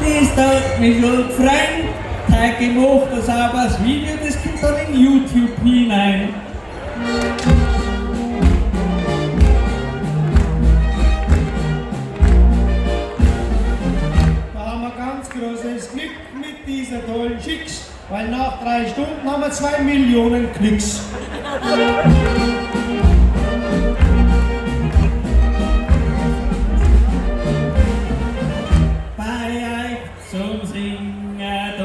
Das tut mich schon freuen. Heute gemacht ein sauberes Video, das kommt dann in YouTube hinein. Da haben wir ganz großes Glück mit dieser tollen Schicks, weil nach 3 Stunden haben wir 2 Millionen Klicks. Bei euch zum Singen da,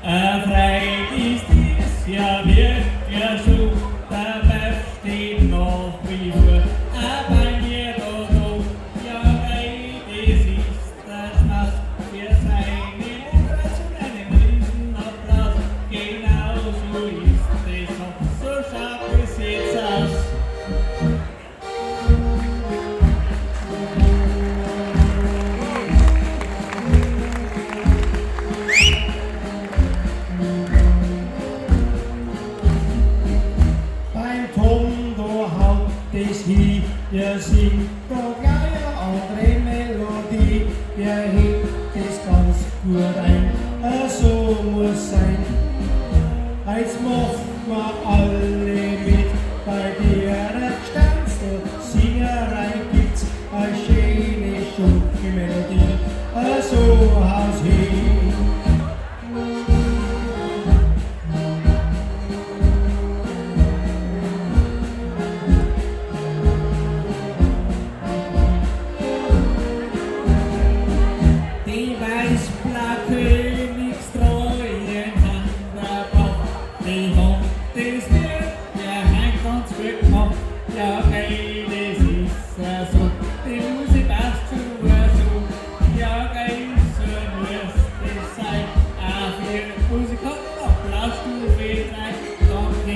erfreut ist dies ja wirklich so. Der Bef steht noch wie vor, auch bei mir da da. Ja, gell, das ist der Schmaus für seine Moderation einen Riesenapplaus. Genau so ist es auch, so schaut es jetzt aus. Beim Tom, da haut das hin, der singt da gleich eine andere Melodie, der hebt das ganz gut ein, so muss sein. Jetzt macht man alle mit, bei der Gstanzl-Singerei gibt's eine schöne Schoki-Melodie, so haut's hin. Die Weißblau-Königstreuen haben der die haben das wird ja heim ganz gut gemacht. Ja, gell, das ist ja so, die Musik passt schon so. Ja, gell, so muss das sein. Auch für Musikanten Applausstufe 3, dann kommt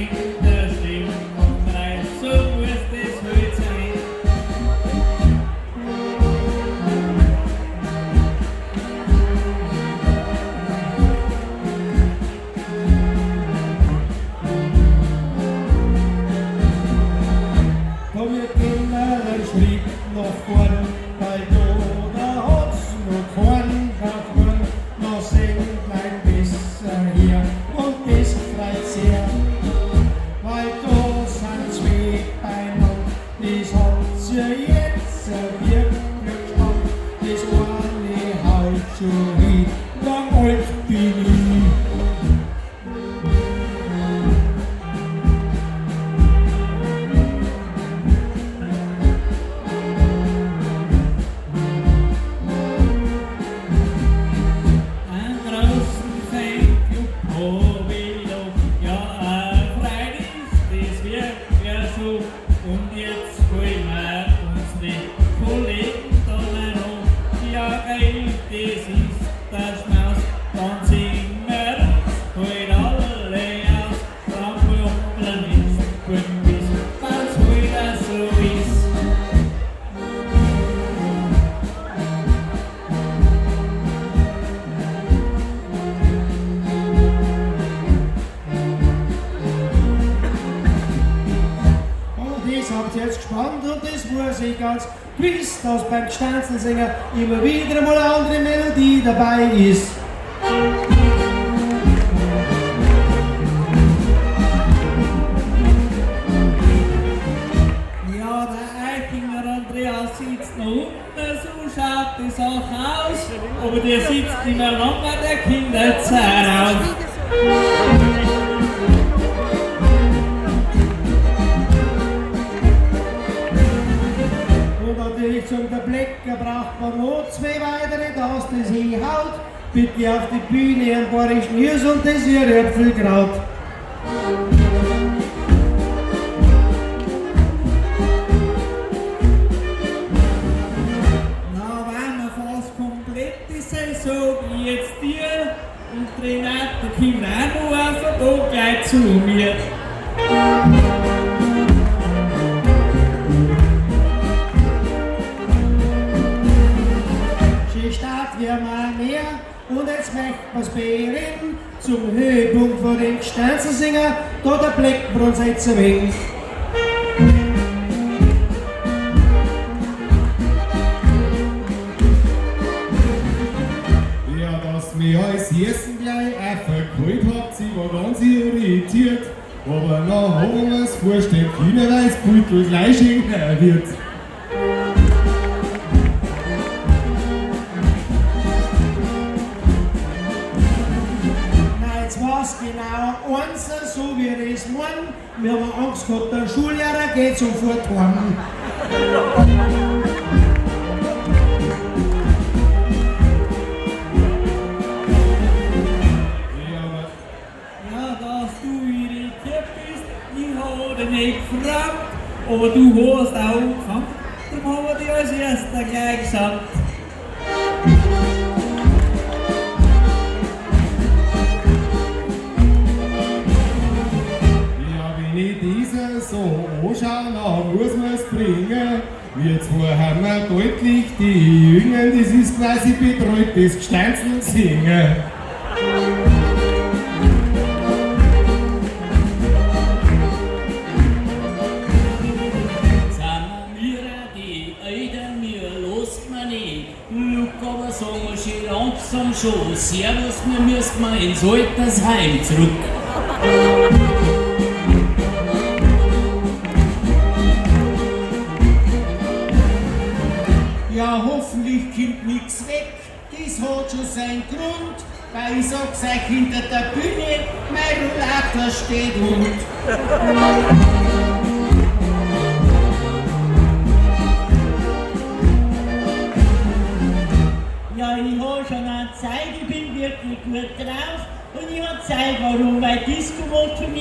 der Stimmung rein. So muss das halt sein. Komm, wir gehen einen Schritt nach vorn, weil da, da hat's noch keinen da vorn. Noch Sänglein besser hier und das freut sehr, weil da sind 2 beieinander, das hat's ja jetzt wirklich gespannt. Das eine haut schon hin, lang alt bin ich. Einen großen Fanclub hab ich da, ja, ein Freund ist das wirklich so. Und jetzt holen wir unsere Kollegen da noch. Ja, geil, das ist der Schmaus, dann singen wir uns halt alle aus. Dann brauchen wir nichts gut bis, weil's halt auch so ist. Und das habt ihr jetzt gespannt und das weiß ich ganz gewiss, dass beim Gstanzlsänger immer wieder mal eine andere Melodie dabei ist. Ja, der Eichinger Andreas sitzt noch unten, so schaut die Sache aus, aber der sitzt nicht mehr lang bei der Kinderzeit auf. Und natürlich zum Blecker braucht man noch 2 weitere, dass das hinhaut. Bitte auf die Bühne ein paar Hirsch und das Erdäpfelkraut. Na, wenn wir fast komplett ist, sag ich jetzt dir und Renate kommt auch noch einfach da gleich zu mir. Schön Start wir mal mehr und jetzt möchten wir's bereden zum Höhepunkt von dem Gstanzlsänger, da der Blackbrunn seit zu wenig. Ja, da mich als ersten gleich aufgeholt habt, ich war ganz irritiert. Aber noch haben wir's vorstellen können, weil's Beutel gleich schöner wird. Na, jetzt war's genau eins, so wie das morgen. Wir haben Angst gehabt, der Schullehrer geht sofort heim. Ja, aber Ja, dass du irritiert bist, ich hab dich nicht gefragt, aber du hast auch angefangen, darum haben wir dich als erster gleich gesagt. Ja, wenn ich diese so anschaue, dann muss man's bringen. Wir zwei haben wir deutlich die Jüngern, das ist quasi betreutes Gesteinzel singen. Sind wir die Eltern, wir lost man nicht. Luck aber sagen wir schon langsam schon. Servus, wir müssen mal ins Altersheim zurück. Ja, hoffentlich kommt nix weg, das hat schon seinen Grund, weil ich sag's euch, hinter der Bühne, mein Rollator steht und. Ja, ich hab schon eine Zeit, ich bin wirklich gut drauf und ich hab Zeit, warum, weil Disco macht für mich